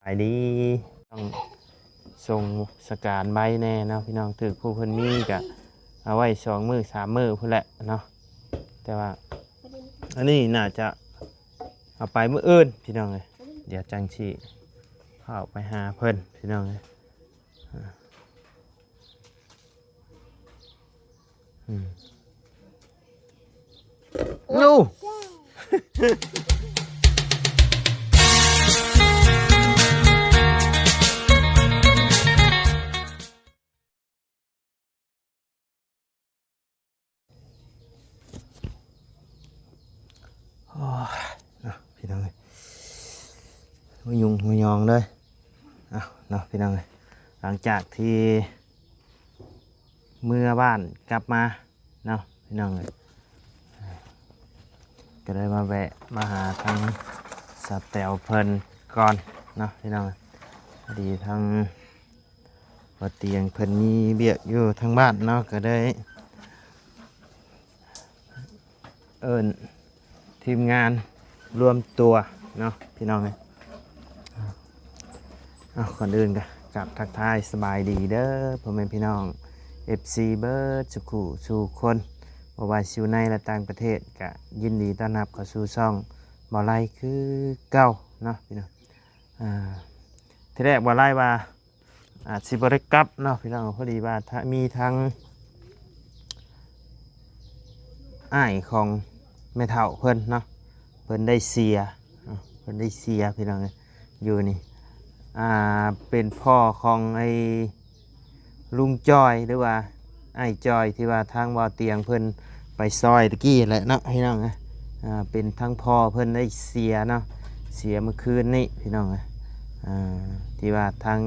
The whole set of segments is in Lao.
ສະບາຍດີ ຕ້ອງສົ່ງສະການໃບແດ່ເນາະພີ່ນ້ອງ ຖືກຜູ້ເພິ່ນມີກະເອົາໄວ້ສອງມື້ສາມມື້ພຸ້ນແຫຼະເນາະ ແຕ່ວ່າອັນນີ້ໜ້າຈະເອົາໄປມື້ອື່ນພີ່ນ້ອງເອີຍ ດຽວຈັ່ງຊິເຂົ້າໄປຫາເພິ່ນພີ່ນ້ອງເອີຍ. ອືມ ໂອ້ ໂອ້ຍ ເນາະ ພີ່ນ້ອງເອີຍ ຫົວຍຸງຫົວຍອງເລີຍ. ເອົາເນາະ ພີ່ນ້ອງເອີຍ ຫຼັງຈາກທີ່ເມືອບ້ານກັບມາເນາະ ພີ່ນ້ອງເອີຍ ກໍໄດ້ມາແວະມາຫາທາງສາວແຕວເພິ່ນກ່ອນເນາະ ພີ່ນ້ອງເອີຍ ພໍດີທາງ ບໍ່ຕຽງເພິ່ນມີວຽກຢູ່ທາງບ້ານເນາະ ກໍໄດ້ເອີ້ນທີມງານລວມຕົວເນາະ ພີ່ນ້ອງເອີຍ. ເອົາ ກ່ອນອື່ນກໍກາບທັກທາຍສະບາຍດີເດີ ພໍ່ແມ່ພີ່ນ້ອງ ເອັຟຊີ ເບິດສູ່ຄູ່ສູ່ຄົນ ບໍ່ວ່າຊິຢູ່ໃນ ແລະ ຕ່າງປະເທດ ກໍຍິນດີຕ້ອນຮັບເຂົ້າສູ່ຊ່ອງບ່າວໄລຄືເກົ່າເນາະ ພີ່ນ້ອງ. ອ່າ ທີແລກບ່າວໄລວ່າ ອາດຊິບໍ່ໄດ້ກັບເນາະ ພີ່ນ້ອງ ພໍດີວ່າ ມີທັງອ້າຍຂອງແມ່ເຖົ້າເພິ່ນເນາະ ເພິ່ນໄດ້ເສຍເນາະ ເພິ່ນໄດ້ເສຍ ພີ່ນ້ອງເອີຍ ຢູ່ນີ້ ອ່າ ເປັນພໍ່ຂອງໄອ້ລຸງຈອຍ ຫຼືວ່າ ອ້າຍຈ່ອຍ ທີ່ວ່າທາງບ່າວຕຽງເພິ່ນໄປຊ່ອຍຕະກີ້ແຫຼະເນາະ ພີ່ນ້ອງເອີຍ ອ່າ ເປັນທັງພໍ່ເພິ່ນໄດ້ເສຍເນາະ ເສຍມື້ຄືນນີ້ ພີ່ນ້ອງເອີຍ ອ່າ ທີ່ວ່າທາງ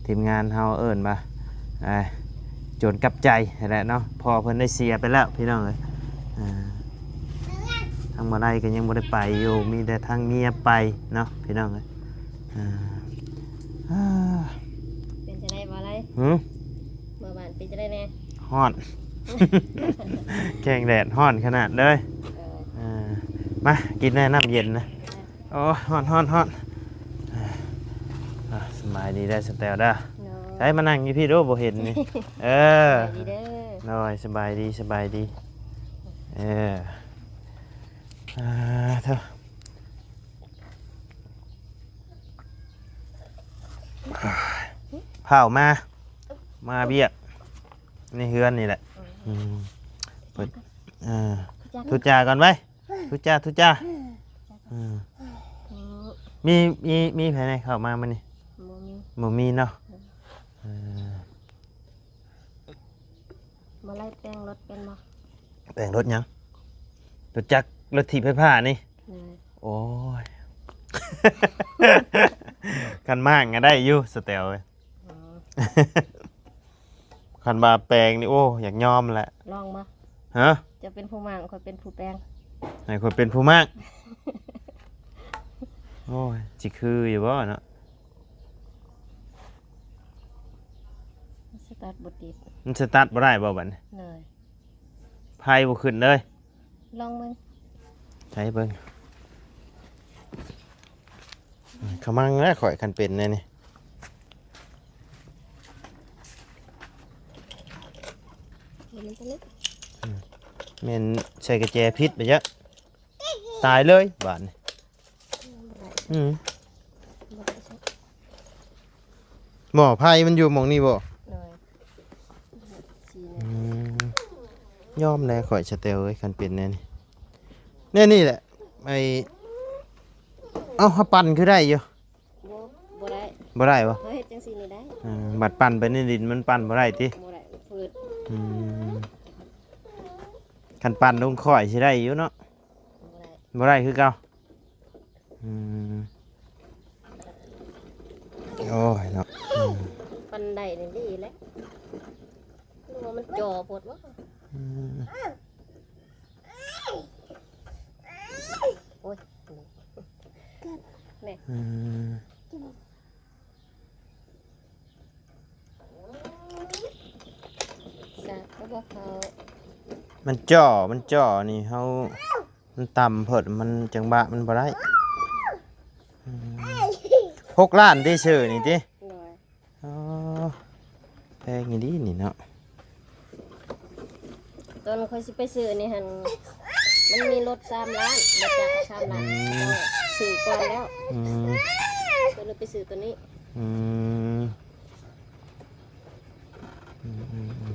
ທີມງານເຮົາເອີ້ນວ່າ ອ່າ ໂຈນກັບໃຈຫັ້ນແຫຼະເນາະ ພໍ່ເພິ່ນໄດ້ເສຍໄປແລ້ວ ພີ່ນ້ອງເອີຍ ອ່າ ທາງບ່າວໄລກໍຍັງບໍ່ໄດ້ໄປຢູ່ ມີແຕ່ທາງເມຍໄປເນາະ ພີ່ນ້ອງເອີຍ ອ່າ ອ່າ ເປັນຈັ່ງໃດບ່າວໄລ? ຫື? ເມືອບ້ານເປັນຈັ່ງໃດແດ່? ຮ້ອນ ແຂງແດດ ຮ້ອນຂະໜາດເລີຍ ເອີ ເອີ ມາກິນແດ່ນ້ຳເຢັນນະ ເອີ ໂອ້ຍ ຮ້ອນ ຮ້ອນ ຮ້ອນ ອ່າ ສະບາຍດີເດີ ສະແຕວເດີ ໂດຍ ໃສມານັ່ງຢູ່ພີ້ດູ ບໍ່ເຫັນນີ້ ເອີ ສະບາຍດີເດີ ໂດຍ ສະບາຍດີ ສະບາຍດີ ເອີ ອ່າ ເທີ ພ້າວມາ ມາວຽກໃນເຮືອນນີ້ແຫຼະ ອືມ ເປີດ ເອີ ທຸຈາກ່ອນໄວ້ ທຸຈາ ທຸຈາ ເອີ ມີ ມີ ມີໃຜແດ່ເຂົ້າມາມື້ນີ້? ບໍ່ມີ ບໍ່ມີເນາະ ເອີ ບໍ່ໄດ້ແປງລົດເປັນບໍ່? ແປງລົດຫຍັງ? ລົດຈັກ ລົດຖີບໄຟຟ້ານີ້? ໂດຍ ໂອ້ຍ ຄັນມ້າງກໍໄດ້ຢູ່ ສະແຕວເອີຍ ອືມ ຄັນວ່າແປງນີ້ ໂອ້ ຢາກຍອມແຫຼະ ລອງບໍ່? ຮະ? ເຈົ້າເປັນຜູ້ມ້າງ ຂ້ອຍເປັນຜູ້ແປງ ໃຫ້ຂ້ອຍເປັນຜູ້ມ້າງ ໂອ້ຍ ຊິຄືຢູ່ບໍ່ເນາະ? ມັນສະຕາດບໍ່ຕິດ ມັນສະຕາດບໍ່ໄດ້ບໍ່ບັດນີ້? ໂດຍ ໄຟບໍ່ຂຶ້ນເລີຍ ລອງເບິ່ງ ໃຊ້ເບິ່ງ ຂະມັງແລ້ວຂ້ອຍ ຄັນເປັນແນວນີ້ ແມ່ນໃສ່ກະແຈຜິດໄປຈ້ະ ຕາຍເລີຍບາດນີ້ ອືມ ໝໍ້ໄຟມັນຢູ່ໝ່ອງນີ້ບໍ່? ໂດຍ ອືມ ຍອມແລ້ວຂ້ອຍ ສະແຕວເອີຍ ຄັນເປັນແນວນີ້ ແນວນີ້ແຫຼະ ໄອ້ ເອົ້າ ເຮົາປັ່ນຄືໄດ້ຢູ່ ບໍ່ ບໍ່ໄດ້ ບໍ່ໄດ້ບໍ່? ເຮົາເຮັດຈັ່ງຊີ້ນີ້ໄດ້ ເອີ ບັດປັ່ນໄປໃນດິນມັນປັ່ນບໍ່ໄດ້ຕິ? ບໍ່ໄດ້ ມັນຝືດ ອືມ ຄັນປັ່ນລົງຂ້ອຍຊິໄດ້ຢູ່ເນາະ ບໍ່ໄດ້ ບໍ່ໄດ້ຄືເກົ່າ ອືມ ໂອ້ຍເນາະ ອືມ ປັ່ນໄດ້ນີ້ດີແຫຼະ ຫຼືວ່າມັນຈ່ອໂພດວະ ອືມ ໂອ້ຍ ນີ້ ອືມ ສາກກໍບໍ່ເຂົ້າ ມັນຈ່ອ ມັນຈ່ອນີ້ເຮົາ ມັນຕ່ຳໂພດ ມັນຈັງຫວະມັນບໍ່ໄດ້ ອືມ ຫົກລ້ານຕິ ຊື້ນີ້ຕິ? ໂດຍ. ອໍ ແພງອີ່ຫຼີນີ້ເນາະ. ຕອນຂ້ອຍຊິໄປຊື້ນີ້ຫັ້ນ ມັນມີລົດສາມລ້ານ ລົດຈັກສາມລ້ານ ອືມ ຊື້ກ່ອນແລ້ວ. ອືມ ກໍເລີຍໄປຊື້ຕົວນີ້. ອືມ ອືມ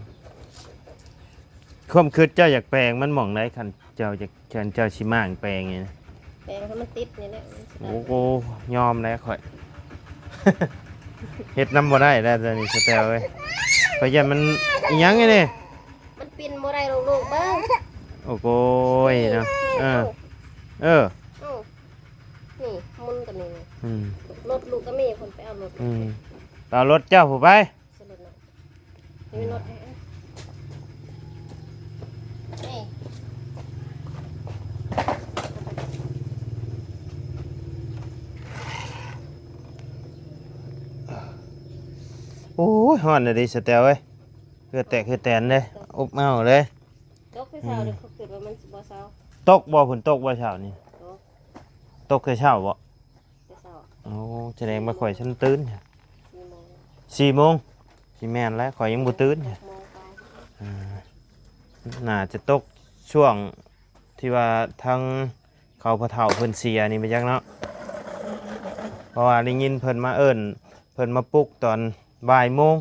ຄວາມຄິດເຈົ້າຢາກແປງມັນໝ່ອງໃດ? ຄັນເຈົ້າຢາກ ຄັນເຈົ້າຊິມ້າງແປງນີ້ນະ? ແປງໃຫ້ມັນຕິດນີ້ແຫຼະ ມັນຊິໄດ້. ໂອ້ໂຫ ຍອມແລ້ວຂ້ອຍ ເຮັດນຳບໍ່ໄດ້ແລ້ວຕອນນີ້ ສະແຕວເອີຍ. ຂ້ອຍຢ້ານມັນ ອີ່ຫຍັງອັນນີ້? ມັນປິ່ນບໍ່ໄດ້ລູກໆ ເບິ່ງ. ໂອ້ໂກຍເນາະ. ເອີ ເອີ ເອົ້າ ເອົ້າ ນີ້ໝຸນກັນນີ້. ອືມ ລົດລູກກໍມີ ເພິ່ນໄປເອົາລົດ. ອືມ ໄປເອົາລົດເຈົ້າພຸ້ນໄປ. ສະຫຼຸດເນາະ ມີລົດແທ້. ນີ້ ໂອ້ຍ ຮ້ອນເດ້ສະແຕວເອີຍ. ເຫື່ອແຕກເຫື່ອແຕນເດ້ ອົບເອົາເດ້. ຕົກແຕ່ເຊົ້າ ອືມ ເດ້ ຂ້ອຍຄິດວ່າມັນຊິບໍ່ເຊົາ. ຕົກບໍ່? ຝົນຕົກບໍ່ເຊົ້ານີ້? ຕົກ ຕົກແຕ່ເຊົ້າບໍ່? ແຕ່ເຊົ້າ. ໂອ້ ສະແດງວ່າຂ້ອຍຊັ້ນຕື່ນ ສີ່ໂມງ ສີ່ໂມງ ຊິແມ່ນແລ້ວ ຂ້ອຍຍັງບໍ່ຕື່ນ. ຫົກໂມງປາຍ. ອ່າ ໜ້າຈະຕົກຊ່ວງທີ່ວ່າທາງເຂົາພໍ່ເຖົ້າເພິ່ນເສຍນີ້ໄປຈັກເນາະ ເພາະວ່າໄດ້ຍິນເພິ່ນມາເອີ້ນ ເພິ່ນມາປຸກຕອນບ່າຍໂມງ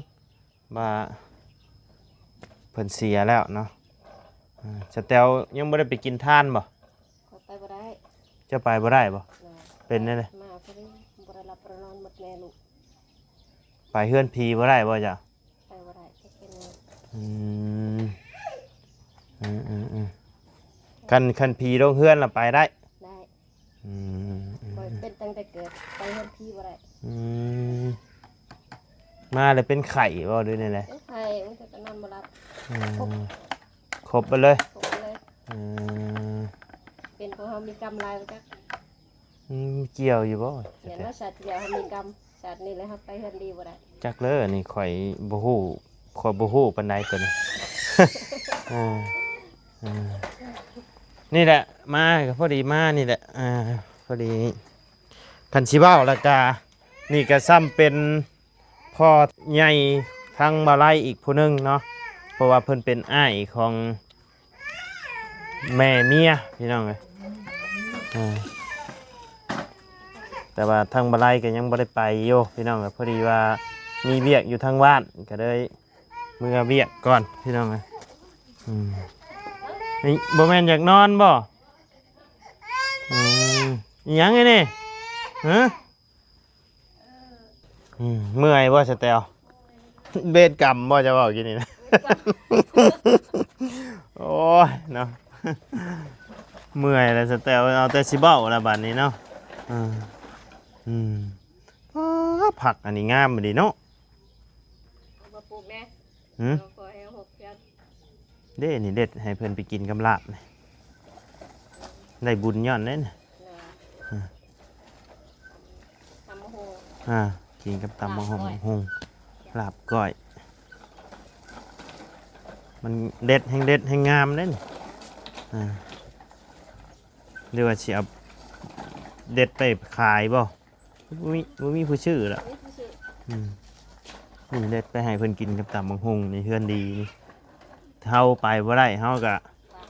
ວ່າເພິ່ນເສຍແລ້ວເນາະ. ອ່າ ສະແຕວຍັງບໍ່ໄດ້ໄປກິນທານບໍ່? ຂ້ອຍໄປບໍ່ໄດ້. ເຈົ້າໄປບໍ່ໄດ້ບໍ່? ໂດຍ. ເປັນແນວໃດ? ມາພໍດີ ບໍ່ໄດ້ຫຼັບບໍ່ໄດ້ນອນໝົດແມ່ລູກ. ໄປເຮືອນຜີບໍ່ໄດ້ບໍ່ເຈົ້າ? ໄປບໍ່ໄດ້ ຈັກເປັນຫຍັງ. ອືມ ອືມໆໆ ຄັນ ຄັນຜີລົງເຮືອນລະໄປໄດ້? ໄດ້. ອືມ ອືມໆ ຂ້ອຍເປັນຕັ້ງແຕ່ເກີດ ໄປເຮືອນຜີບໍ່ໄດ້. ອືມ ມາແລ້ວເປັນໄຂ້ບໍ່ ຫຼືແນວໃດ? ເປັນໄຂ້ ບາງເທື່ອກໍນອນບໍ່ຫຼັບ. ອືມ ຄົບ ຄົບໄປເລີຍ? ຄົບໄປເລີຍ. ອືມ ເປັນເພາະເຮົາມີກຳຫຼາຍບໍ່ຈັກ. ອືມ ກ່ຽວຢູ່ບໍ່? ແມ່ນວ່າຊາດທີ່ແລ້ວເຮົາມີກຳ ຊາດນີ້ແຫຼະເຮົາໄປເຮືອນດີບໍ່ໄດ້. ຈັກເລີ ອັນນີ້ຂ້ອຍບໍ່ຮູ້ ຂ້ອຍບໍ່ຮູ້ປານໃດຕົວນີ້. ເອີ ເອີ ນີ້ແຫຼະ ມາກໍພໍດີມານີ້ແຫຼະ. ອ່າ ພໍດີ ຄັນຊິເວົ້າແລ້ວກະ ນີ້ກະສ່ຳເປັນພໍ່ໃຫຍ່ທາງບ່າວໄລອີກຜູ້ໜຶ່ງເນາະ ເພາະວ່າເພິ່ນເປັນອ້າຍຂອງ ແມ່ເມຍພີ່ນ້ອງເອີຍ. ເອີ ແຕ່ວ່າທາງບ່າວໄລກໍຍັງບໍ່ໄດ້ໄປຢູ່ພີ່ນ້ອງເອີຍ ພໍດີວ່າມີວຽກຢູ່ທາງບ້ານ ກໍເລີຍເມືອວຽກກ່ອນພີ່ນ້ອງເອີຍ. ອືມ ນີ້ບໍ່ແມ່ນຢາກນອນບໍ່? ອືມ ອີ່ຫຍັງອັນນີ້? ຮະ? ອືມ ເມື່ອຍບໍ່ສະແຕວ? ເວນກຳບໍ່ ຈະເວົ້າຢູ່ນີ້ນະ? ໂອ້ຍເນາະ ເມື່ອຍແລ້ວສະແຕວ ເອົາແຕ່ຊິເວົ້າລະບາດນີ້ເນາະ. ເອີ ອືມ ອ້າ ຜັກອັນນີ້ງາມອີ່ຫຼີເນາະ. ເອົາມາປູກແດ່. ຫື? ເອົາ ຂໍໃຫ້ເຮົາຫົກເທື່ອ. ເດ້ ນີ້ເດັດໃຫ້ເພິ່ນໄປກິນກັບລາບນີ້ ໄດ້ບຸນຍ້ອນເດ້ນີ້. ເອີ ອືມ ຕຳບັກຫຸ່ງ ອ່າ ກິນກັບຕຳບັກຫຸ່ງ ລາບກ້ອຍ ຫຸ່ງ ລາບກ້ອຍ ມັນເດັດ ແຮ່ງເດັດແຮ່ງງາມເດ້ນີ້. ອ່າ ຫຼືວ່າຊິເອົາເດັດໄປຂາຍບໍ່? ບໍ່ມີ ບໍ່ມີຜູ້ຊື້ລະ. ບໍ່ມີຜູ້ຊື້. ອືມ ນີ້ເດັດໄປໃຫ້ເພິ່ນກິນກັບຕຳບັກຫຸ່ງນີ້ ເຮືອນດີນີ້ ເຮົາໄປບໍ່ໄດ້ ເຮົາກະ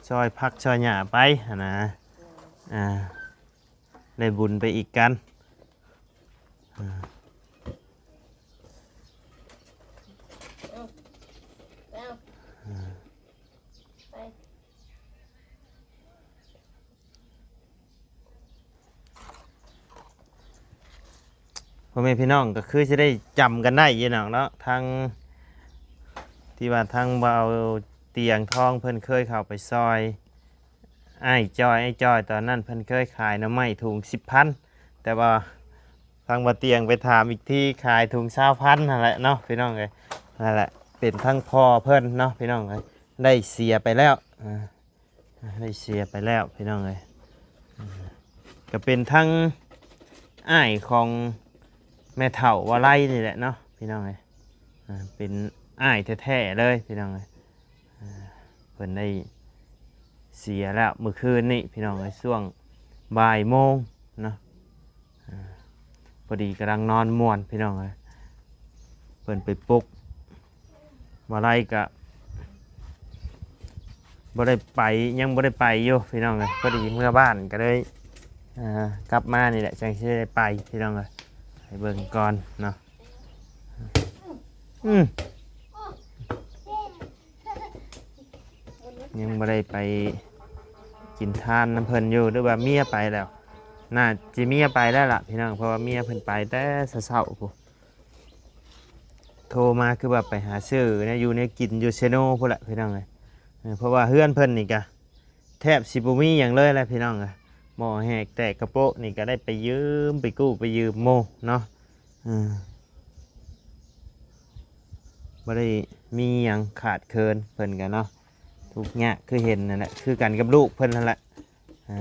ຊ່ອຍຜັກຊ່ອຍຫຍ້າໄປຫັ້ນນະ. ເອີ ອ່າ ໄດ້ບຸນໄປອີກກັນ. ເອົາ ເອົາ ອ່າ ໄປ. ພໍ່ແມ່ພີ່ນ້ອງກໍຄືຊິໄດ້ຈຳກັນໄດ້ຢູ່ດອກເນາະ ທາງ ທີ່ວ່າທາງບ່າວຕຽງທອງເພິ່ນເຄີຍເຂົ້າໄປຊ່ອຍອ້າຍຈ້ອຍ ອ້າຍຈ້ອຍຕອນນັ້ນເພິ່ນເຄີຍຂາຍໜໍ່ໄມ້ຖົງສິບພັນ ແຕ່ວ່າທາງບ່າວຕຽງໄປຖາມອີກທີຂາຍຖົງຊາວພັນຫັ້ນແຫຼະເນາະ ພີ່ນ້ອງເອີຍ. ນັ້ນແຫຼະ ເປັນທັງພໍ່ເພິ່ນເນາະ ພີ່ນ້ອງເອີຍ ໄດ້ເສຍໄປແລ້ວ ອ່າ ໄດ້ເສຍໄປແລ້ວພີ່ນ້ອງເອີຍ. ກໍເປັນທັງອ້າຍຂອງແມ່ເຖົ້າວາໄລນີ້ແຫຼະເນາະ ພີ່ນ້ອງເອີຍ ອ່າ ເປັນອ້າຍແທ້ໆເລີຍ ພີ່ນ້ອງເອີຍ. ອ່າ ເພິ່ນໄດ້ເສຍແລ້ວມື້ຄືນນີ້ ພີ່ນ້ອງເອີຍ ຊ່ວງບ່າຍໂມງເນາະ. ອ່າ ພໍດີກຳລັງນອນມ່ວນພີ່ນ້ອງເອີຍ ເພິ່ນໄປປຸກ ບໍ່ໄດ້ກະບໍ່ໄດ້ໄປ ຍັງບໍ່ໄດ້ໄປຢູ່ພີ່ນ້ອງເອີຍ ພໍດີເມືອບ້ານກໍເລີຍ ເອີ ກັບມານີ້ແຫຼະ ຈັ່ງຊິໄດ້ໄປພີ່ນ້ອງເອີຍ ໃຫ້ເບິ່ງກ່ອນເນາະ ອືມ ຍັງບໍ່ໄດ້ໄປກິນທານນຳເພິ່ນຢູ່ ຫຼືວ່າເມຍໄປແລ້ວ ໜ້າຊິເມຍໄປແລ້ວລະພີ່ນ້ອງ ເພາະວ່າເມຍເພິ່ນໄປແຕ່ເຊົ້າໆພຸ້ນ ໂທມາຄືວ່າໄປຫາຊື້ແນວຢູ່ແນວກິນຢູ່ເຊໂນພຸ້ນແຫຼະພີ່ນ້ອງເອີຍ ເອີ ເພາະວ່າເຮືອນເພິ່ນນີ້ກະແທບຊິບໍ່ມີຫຍັງເລີຍແຫຼະພີ່ນ້ອງເອີຍ ໝໍ້ແຫກແຕກກະໂປະນີ້ກະໄດ້ໄປຢືມ ໄປກູ້ໄປຢືມໝູ່ເນາະ ເອີ ບໍ່ໄດ້ມີຫຍັງຂາດເຂີນ ເພິ່ນກະເນາະ ທຸກຍາກຄືເຫັນນັ້ນແຫຼະ ຄືກັນກັບລູກເພິ່ນຫັ້ນແຫຼະ ເອີ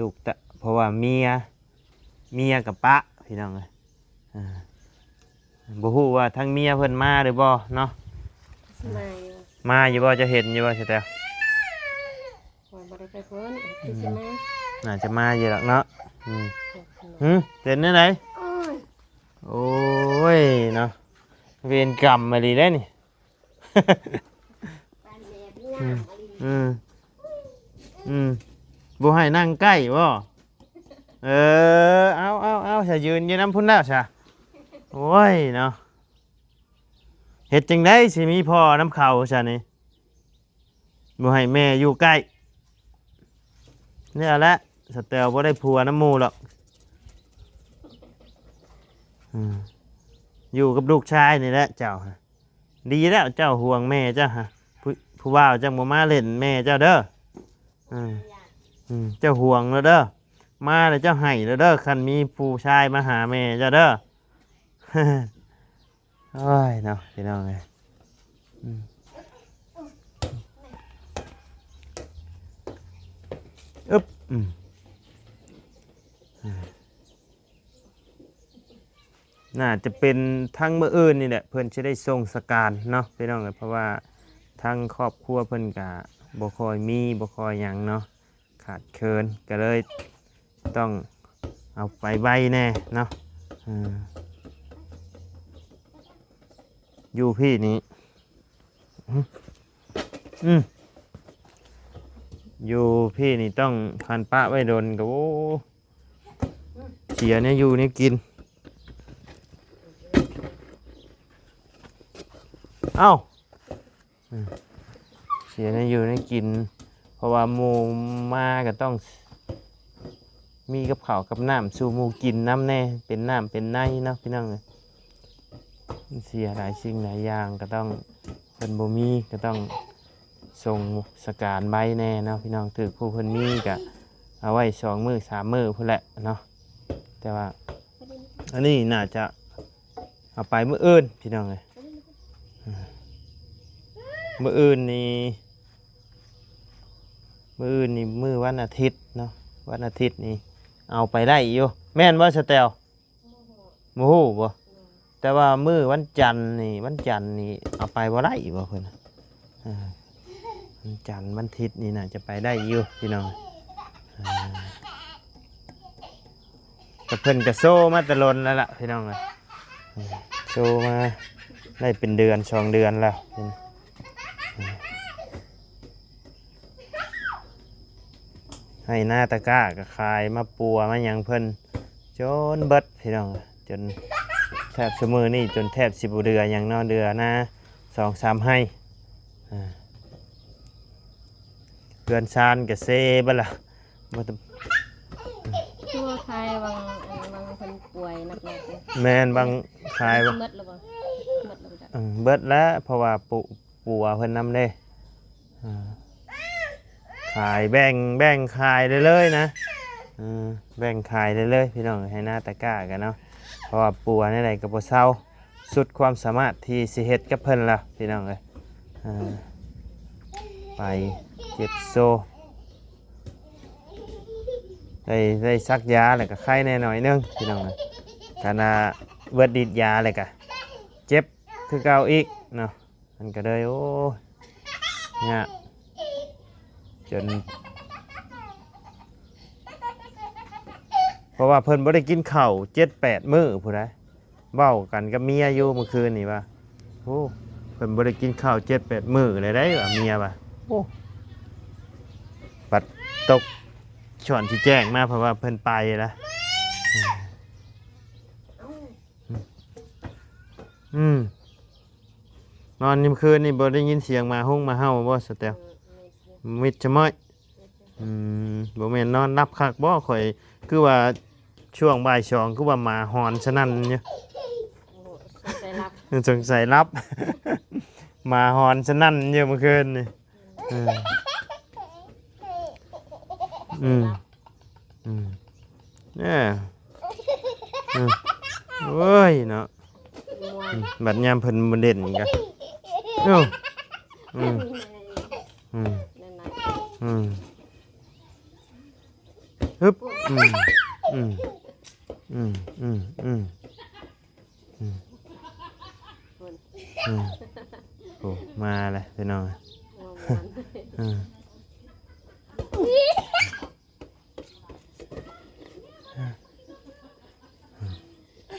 ລູກຕະ ເພາະວ່າເມຍ ເມຍກະປະພີ່ນ້ອງເອີຍ ເອີ ບໍ່ຮູ້ວ່າທາງເມຍເພິ່ນມາຫຼືບໍ່ເນາະ ຊິມາຢູ່ ມາຢູ່ບໍ່ ເຈົ້າເຫັນຢູ່ບໍ່ ສະແຕວ? ຂ້ອຍບໍ່ໄດ້ໄປພຸ້ນ ອືມ ຄືຊິມາ ໜ້າຈະມາຢູ່ດອກເນາະ ອືມ ຫຶ ເປັນແນວໃດ? ໂອ້ຍ ໂອ້ຍເນາະ ເວນກຳອີ່ຫຼີເດ້ນີ້ ອືມ ອືມ ອືມ ບໍ່ໃຫ້ນັ່ງໃກ້ບໍ່? ເອີ ເອົາ ເອົາ ເອົາ ຊະ ຢືນຢູ່ນຳພຸ້ນແລ້ວຊະ ໂອ້ຍເນາະ ເຮັດຈັ່ງໃດຊິມີພໍ່ນຳເຂົາຊະນີ້ ບໍ່ໃຫ້ແມ່ຢູ່ໃກ້ ນີ້ແຫຼະ ສະແຕວບໍ່ໄດ້ຜົວນຳໝູ່ດອກ ອືມ ຢູ່ກັບລູກຊາຍນີ້ແຫຼະເຈົ້າ ດີແລ້ວເຈົ້າຫ່ວງແມ່ເຈົ້າຫະ ຜູ້ ຜູ້ບ່າວຈັ່ງບໍ່ມາຫຼິ້ນແມ່ເຈົ້າເດີ ອືມ ອືມ ເຈົ້າຫ່ວງແລ້ວເດີ ມາແລ້ວເຈົ້າໄຫ້ແລ້ວເດີ ຄັນມີຜູ້ຊາຍມາຫາແມ່ເຈົ້າເດີ ໂອ້ຍເນາະ ພີ່ນ້ອງເອີຍ ອືມ ອຶບ ອືມ ອືມ ໜ້າຈະເປັນທັງມື້ອື່ນນີ້ແຫຼະ ເພິ່ນຊິໄດ້ສົ່ງສະການເນາະ ພີ່ນ້ອງເອີຍ ເພາະວ່າທາງຄອບຄົວເພິ່ນກະບໍ່ຄ່ອຍມີ ບໍ່ຄ່ອຍຫຍັງເນາະ ຂາດເຂີນ ກໍເລີຍຕ້ອງເອົາໄປໄວແດ່ເນາະ ເອີ ຢູ່ພີ້ນີ້ ອືມ ອືມ ຢູ່ພີ້ນີ້ຕ້ອງ ຄັນປະໄວ້ດົນກໍ ໂອ້ ເສຍແນວຢູ່ແນວກິນ ເອົ້າ ອືມ ເສຍແນວຢູ່ແນວກິນ ເພາະວ່າໝູ່ມາກໍຕ້ອງມີກັບເຂົ້າກັບນ້ຳສູ່ໝູ່ກິນນຳແດ່ ເປັນນ້ຳເປັນໃນເນາະ ພີ່ນ້ອງເອີຍ ເສຍຫຼາຍສິ່ງຫຼາຍຢ່າງ ກໍຕ້ອງ ເພິ່ນບໍ່ມີ ກໍຕ້ອງສົ່ງສະການໄວແດ່ເນາະ ພີ່ນ້ອງ ຖືກຜູ້ເພິ່ນມີກໍເອົາໄວ້ສອງມື້ສາມມື້ພຸ້ນແຫຼະເນາະ ແຕ່ວ່າອັນນີ້ໜ້າຈະ ເອົາໄປມື້ອື່ນພີ່ນ້ອງເອີຍ ມື້ອື່ນນີ້ ມື້ອື່ນນີ້ມື້ວັນອາທິດເນາະ ວັນອາທິດນີ້ເອົາໄປໄດ້ຢູ່ ແມ່ນບໍ່ສະແຕວ? ບໍ່ຮູ້ບໍ່? ແຕ່ວ່າມື້ວັນຈັນນີ້ ວັນຈັນນີ້ເອົາໄປບໍ່ໄດ້ບໍ່ເພິ່ນ ວັນຈັນວັນທິດນີ້ໜ້າຈະໄປໄດ້ຢູ່ພີ່ນ້ອງ ກໍເພິ່ນກໍໂຊມາແຕ່ດົນແລ້ວລະພີ່ນ້ອງເອີຍ ໂຊມາໄດ້ເປັນເດືອນສອງເດືອນແລ້ວ ໄຮ່ນາຕາກ້າກໍຂາຍ ມາປົວມາຫຍັງເພິ່ນຈົນເບິດພີ່ນ້ອງ ຈົນແທບຊຸມື້ນີ້ຈົນແທບຊິບໍ່ເຫຼືອຫຍັງເນາະ ເຫຼືອນາສອງສາມໄຮ່ ເຮືອນຊານກະເຊເບິດລະ ບໍ່ຕ້ອງ ຄືວ່າຂາຍຫວ່າງ ອັນຫວ່າງເພິ່ນປ່ວຍໜັກໆ ແມ່ນຫວ່າງຂາຍຫວ່າງ ເບິດແລ້ວບໍ່? ເບິດແລ້ວບໍ່ຈັກ ເອີ ເບິດແລ້ວ ເພາະວ່າປູ ປົວເພິ່ນນຳເດ້ ເອີ ຂາຍແບ່ງ ແບ່ງຂາຍໄດ້ເລີຍນະ ເອີ ແບ່ງຂາຍໄດ້ເລີຍພີ່ນ້ອງ ໄຮ່ນາຕາກ້າກັນເນາະ ເພາະວ່າປົວແນວໃດກໍບໍ່ເຊົາ ສຸດຄວາມສາມາດທີ່ຊິເຮັດກັບເພິ່ນລະພີ່ນ້ອງເອີຍ ເອີ ໄປເຈັບໂຊ ໄດ້ ໄດ້ສັກຢາແລ້ວກໍໄຄແດ່ໜ້ອຍໜຶ່ງພີ່ນ້ອງເອີຍ ຄັນວ່າເບິດລິດຢາແລ້ວກໍເຈັບຄືເກົ່າອີກເນາະ ມັນກໍເລີຍ ໂອ້ຍ ຍາກ ຈົນ ເພາະວ່າເພິ່ນບໍ່ໄດ້ກິນເຂົ້າເຈັດແປດມື້ພຸ້ນໃດ໋. ເວົ້າກັນກັບເມຍຢູ່ມື້ຄືນນີ້ວ່າ ໂອ້ ເພິ່ນບໍ່ໄດ້ກິນເຂົ້າເຈັດແປດມື້ແລ້ວໃດ໋ ວ່າເມຍວ່າ. ໂອ້ ບັດຕົກຊ່ວງຊິແຈ້ງມາ ເພາະວ່າເພິ່ນໄປລະ. ອືມ ນອນມື້ຄືນນີ້ບໍ່ໄດ້ຍິນສຽງໝາຫົງໝາເຫົ່າບໍ່ ສະແຕວ? ມິດຊະມ້ອຍ. ອືມ ບໍ່ແມ່ນນອນຫຼັບຄັກບໍ່? ຂ້ອຍຄືວ່າຊ່ວງບ່າຍສອງ ຄືວ່າໝາຫອນສະນັ້ນຢູ່. ໂອ້ ສົງໄສຫຼັບ ສົງໄສຫຼັບ. ໝາຫອນສະນັ້ນຢູ່ມື້ຄືນນີ້. ເອີ ອືມ ອືມ ເອີ ອືມ ໂອ້ຍເນາະ. ມ່ວນ ອືມ ບັດຍາມເພິ່ນບໍ່ເດັ່ນກະ ໂອ້ ອືມ ອືມ ນັ້ນນະ ອືມ ຮຶບ ອືມ ອືມ ອືມ ອືມ ອືມ ອືມ ໂອ້ ມາແລ້ວພີ່ນ້ອງ. ມ່ວນ ອືມ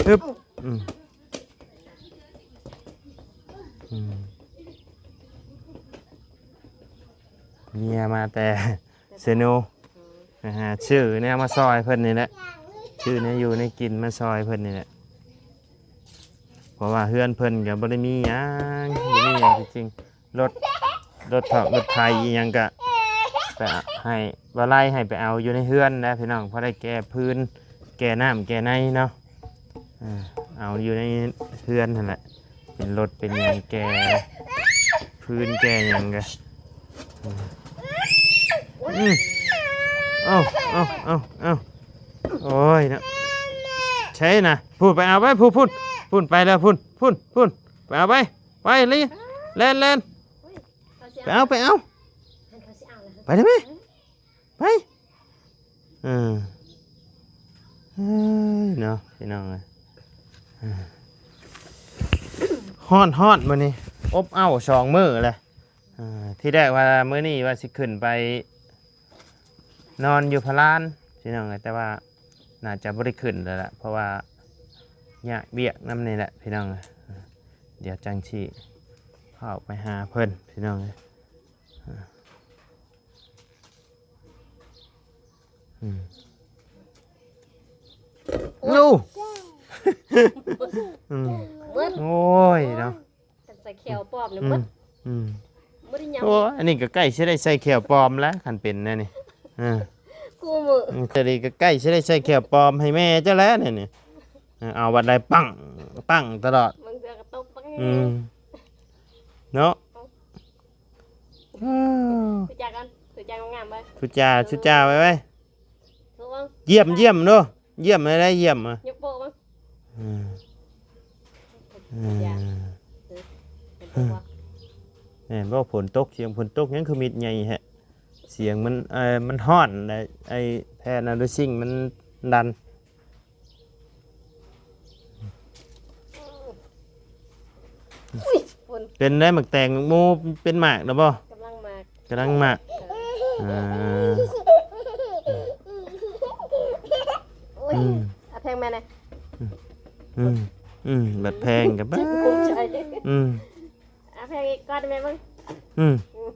ຮຶບ ອືມ ອືມ ເມຍມາແຕ່ເຊໂນ ອືມ ໄປຫາຊື້ແນວມາຊ່ອຍເພິ່ນນີ້ແຫຼະ ຊື້ແນວຢູ່ແນວກິນມາຊ່ອຍເພິ່ນນີ້ແຫຼະ. ເພາະວ່າເຮືອນເພິ່ນກໍບໍ່ໄດ້ມີຫຍັງ ບໍ່ມີຫຍັງຈິງໆ ລົດ ລົດຖອກລົດໄຖອີ່ຫຍັງກະໄປໃຫ້ ບໍ່ໄລ່ໃຫ້ໄປເອົາຢູ່ໃນເຮືອນນະພີ່ນ້ອງ ພໍໄດ້ແກ່ຟືນແກ່ນ້ຳແກ່ໄນເນາະ. ເອີ ເອົາຢູ່ໃນເຮືອນຫັ້ນແຫຼະ ເປັນລົດເປັນຫຍັງແກ່ຟືນແກ່ຫຍັງກະ ອືມ ເອົາ ເອົາ ເອົາ ເອົາ ໂອ້ຍເນາະ ໃຊ່ນະ ພຸ້ນໄປເອົາໄປ ພຸ້ນ ພຸ້ນ ພຸ້ນ ໄປແລ້ວ ພຸ້ນ ພຸ້ນ ພຸ້ນ ໄປເອົາໄປ ໄປລີ້ ແລ່ນ ແລ່ນ ໄປເອົາ ໄປເອົາ ໄປໄດ້ໄໝ ໄປ ເອີ ເອີຍເນາະ ພີ່ນ້ອງເອີຍ ເອີ ຮ້ອນໆ ມື້ນີ້ອົບເອົ້າສອງມື້ແຫຼະ. ເອີ ທີແລກວ່າມື້ນີ້ວ່າຊິຂຶ້ນໄປນອນຢູ່ພະລານ ພີ່ນ້ອງເອີຍ ແຕ່ວ່າໜ້າຈະບໍ່ໄດ້ຂຶ້ນແລ້ວລະ ເພາະວ່າຍາກວຽກນຳນີ້ແຫຼະ ພີ່ນ້ອງເອີຍ. ດຽວຈັ່ງຊິພາອອກໄປຫາເພິ່ນ ພີ່ນ້ອງເອີຍ. ອືມ ໂອ້ ອືມ ໂອ້ຍເນາະ ຄັນໃສ່ແຂ້ວປອມນີ້ໝົດ ອືມ ບໍ່ໄດ້ຫຍັງ. ໂອ້ ອັນນີ້ກໍໃກ້ຊິໄດ້ໃສ່ແຂ້ວປອມແລ້ວ ຄັນເປັນແນວນີ້ ເອີ ຄູ່ມື້ ອືມ ຕອນນີ້ກໍໃກ້ຊິໄດ້ໃສ່ແຂ້ວປອມໃຫ້ແມ່ເຈົ້າແລ້ວນີ້ ເອີ ເອົາວັດໃດປັງ ປັງຕະຫຼອດ ບາງເທື່ອກໍຕົກປັງ ອືມ ເນາະ. ເອີ ຖືຈາກັນ ຖືຈາງາມໆ ໄວ້ ທູຈາ ເອີ ຊຸຈາໄວ້ໄວ້ ຖືເບິ່ງ ຢ້ຽມ ຢ້ຽມເນາະ ຢ້ຽມໄດ້ ໄດ້ຢ້ຽມ ອະ ຍົກໂປ້ເບິ່ງ ອືມ ເອີ ເອີ ເຫັນບໍ່ ແມ່ນບໍ່ ຝົນຕົກ ສຽງຝົນຕົກຫຍັງຄືມິດໃຫຍ່ແທ້ ສຽງມັນ ເອີ ມັນຮ້ອນ ໄອ້ແຜ່ນອາໂດຊິງມັນດັນ. ອຸ້ຍ ຝົນ ເປັນໄດ້ໝາກແຕງໝູ່ເປັນໝາກແລ້ວບໍ່? ກຳລັງໝາກ ກຳລັງໝາກ ເອີ ເອີ ໂອ້ຍ ອືມ ເອົາແພງແມ່ນະ ອືມ ອືມ ອືມ ບັດແພງກໍ ເຈັບຫົວໃຈ ອືມ ເອົາແພງອີກກ້ອນແມ່ເບິ່ງ ອືມ ອືມ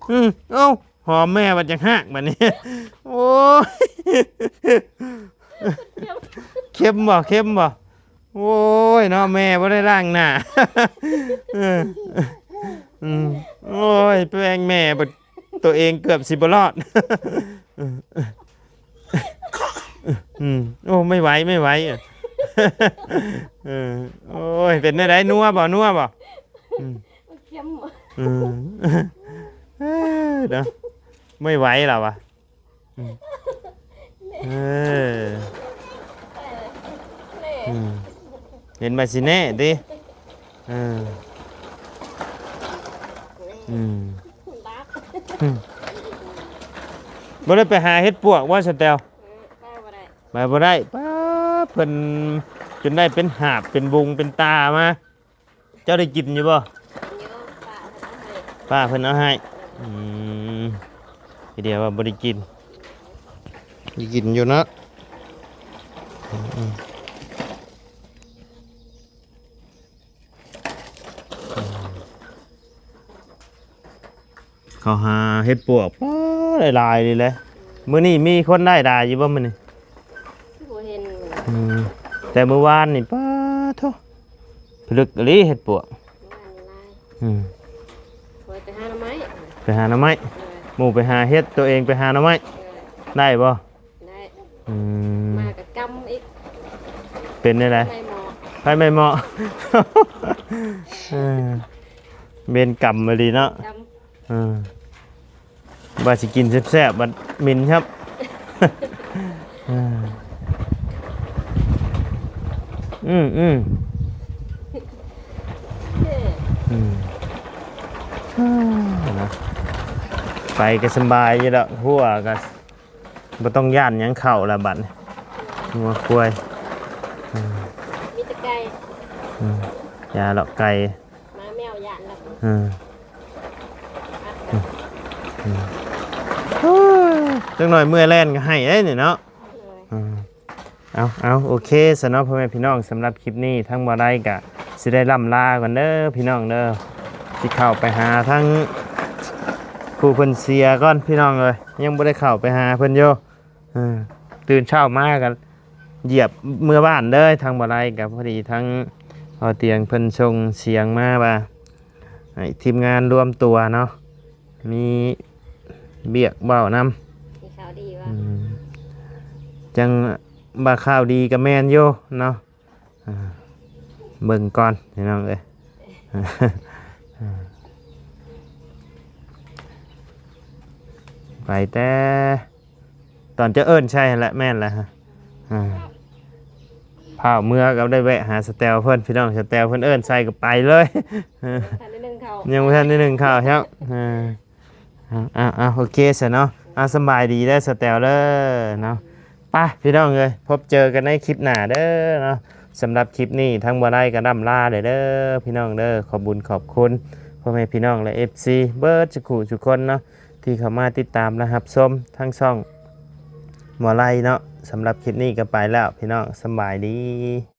ອືມ ເອົ້າ ຫອມແມ່ບັດຢາກຮາກບັດນີ້ ໂອ້ຍ ເຄັມບໍ່ ເຄັມບໍ່ ໂອ້ຍເນາະ ແມ່ບໍ່ໄດ້ລ້າງໜ້າ ເອີ ອືມ ໂອ້ຍ ແປງແມ່ບັດ ຕົວເອງເກືອບຊິບໍ່ລອດ ອືມ ໂອ້ ໄມ່ໄຫວ ໄມ່ໄຫວ ເອີ ໂອ້ຍ ເປັນແນວໃດ ນົວບໍ່ ນົວບໍ່? ອືມ ມັນເຄັມ ອືມ ເອີ ເນາະ ໄມ່ໄຫວລະວະ ອືມ ເອີ ແມ່ ອືມ ເຫັນມາຊິແນ່ຕິ ເອີ ອືມ ອືມ ບໍ່ໄດ້ໄປຫາເຫັດປວກບໍ່ ສະແຕວ? ເອີ ໄປບໍ່ໄດ້ ໄປບໍ່ໄດ້ ປ້າ ເພິ່ນຈົນໄດ້ເປັນຫາບ ເປັນບຸງ ເປັນຕາມາ. ເຈົ້າໄດ້ກິນຢູ່ບໍ່? ຢູ່ ປ້າເພິ່ນເອົາໃຫ້ ປ້າເພິ່ນເອົາໃຫ້ ອືມ ທີດຽວວ່າບໍ່ໄດ້ກິນ ໄດ້ກິນຢູ່ເນາະ. ອືມ ເຂົາຫາເຫັດປວກ ປ້າ ຫຼາຍໆນີ້ແຫຼະ. ມື້ນີ້ມີຄົນໄດ້ຫຼາຍຢູ່ບໍ່ມື້ນີ້? ບໍ່ເຫັນ. ອືມ ແຕ່ມື້ວານນີ້ ປ້າໂທ້ ຜະລຶກອີ່ຫຼີເຫັດປວກ. ອືມ ຂ້ອຍໄປຫາໜໍ່ໄມ້ ໄປຫາໜໍ່ໄມ້. ເອີ ໝູ່ໄປຫາເຫັດ ຕົວເອງໄປຫາໜໍ່ໄມ້. ເອີ ໄດ້ບໍ່? ໄດ້. ອືມ ມາກໍກຳອີກ ເປັນແນວໃດ? ໄຟໄໝ້ໝໍ້ ໄຟໄໝ້ໝໍ້. ເອີ ເວນກຳອີ່ຫຼີເນາະ ກຳ. ເອີ ວ່າຊິກິນແຊບໆ ບັດເໝັນຄັບ. ເອີ ອືມ ອືມ ເອີ ອືມ ເນາະ ໄປກໍສະບາຍຢູ່ດອກ ຫົວກໍບໍ່ຕ້ອງຢ້ານຫຍັງເຂົ້າລະບັດນີ້ ງົວຄວາຍ. ອືມ ມີແຕ່ໄກ່. ອືມ ຢ່າເລາະ ໄກ່ ໝາແມວຢ້ານແລ້ວ. ເອີ ອືມ ຈັກໜ້ອຍເມື່ອຍແລ່ນກໍໄຫ້ເດ້ນີ້ເນາະ. ເອີ ເອົາ ເອົາ ໂອເຄຊະເນາະ ພໍ່ແມ່ພີ່ນ້ອງ ສຳລັບຄລິບນີ້ທາງບໍ່ໄດ້ກໍຊິໄດ້ລ່ຳລາກ່ອນເດີພີ່ນ້ອງເດີ. ຊິເຂົ້າໄປຫາທາງຜູ້ເພິ່ນເສຍກ່ອນພີ່ນ້ອງເອີຍ ຍັງບໍ່ໄດ້ເຂົ້າໄປຫາເພິ່ນຢູ່. ເອີ ຕື່ນເຊົ້າມາກໍຢຽບເມືອບ້ານເດີ. ທາງບໍ່ໄດ້ກໍພໍດີທາງເອົາຕຽງເພິ່ນສົ່ງສຽງມາວ່າ ໃຫ້ທີມງານລວມຕົວເນາະ ມີວຽກເວົ້ານຳ. ມີຂ່າວດີວ່າ ອືມ ຈັ່ງວ່າຂ່າວດີກໍແມ່ນຢູ່ເນາະ. ອ່າ ເບິ່ງກ່ອນພີ່ນ້ອງເອີຍ ໄປແຕ່ ຕອນຈະເອີ້ນໃສ່ຫັ້ນແຫຼະ ແມ່ນແຫຼະ. ອ່າ ພ້າວເມືອກໍໄດ້ແວະຫາສະແຕວເພິ່ນພີ່ນ້ອງ ສະແຕວເພິ່ນເອີ້ນໃສ່ກໍໄປເລີຍ. ຍັງບໍ່ທັນໄດ້ໜຶ້ງເຂົ້າ ຍັງບໍ່ທັນໄດ້ໜຶ້ງເຂົ້າແລ້ວ. ອ່າ ເອົາ ເອົາ ເອົາ ໂອເຄຊະເນາະ. ອ່າ ສະບາຍດີເດີສະແຕວເດີເນາະ. ໄປພີ່ນ້ອງເອີຍ ພົບເຈີກັນໃນຄລິບໜ້າເດີເນາະ. ສຳລັບຄລິບນີ້ທາງບໍ່ໄດ້ກໍລ່ຳລາເດີ ເດີພີ່ນ້ອງເດີ. ຂອບບຸນຂອບຄຸນພໍ່ແມ່ພີ່ນ້ອງ ແລະ ເອັຟຊີ ເບິດສຸຂູສຸຄົນເນາະ ທີ່ເຂົ້າມາຕິດຕາມ ແລະ ຮັບຊົມທາງຊ່ອງໝໍໄລເນາະ. ສຳລັບຄລິບນີ້ກໍໄປແລ້ວພີ່ນ້ອງ ສຳບາຍດີ.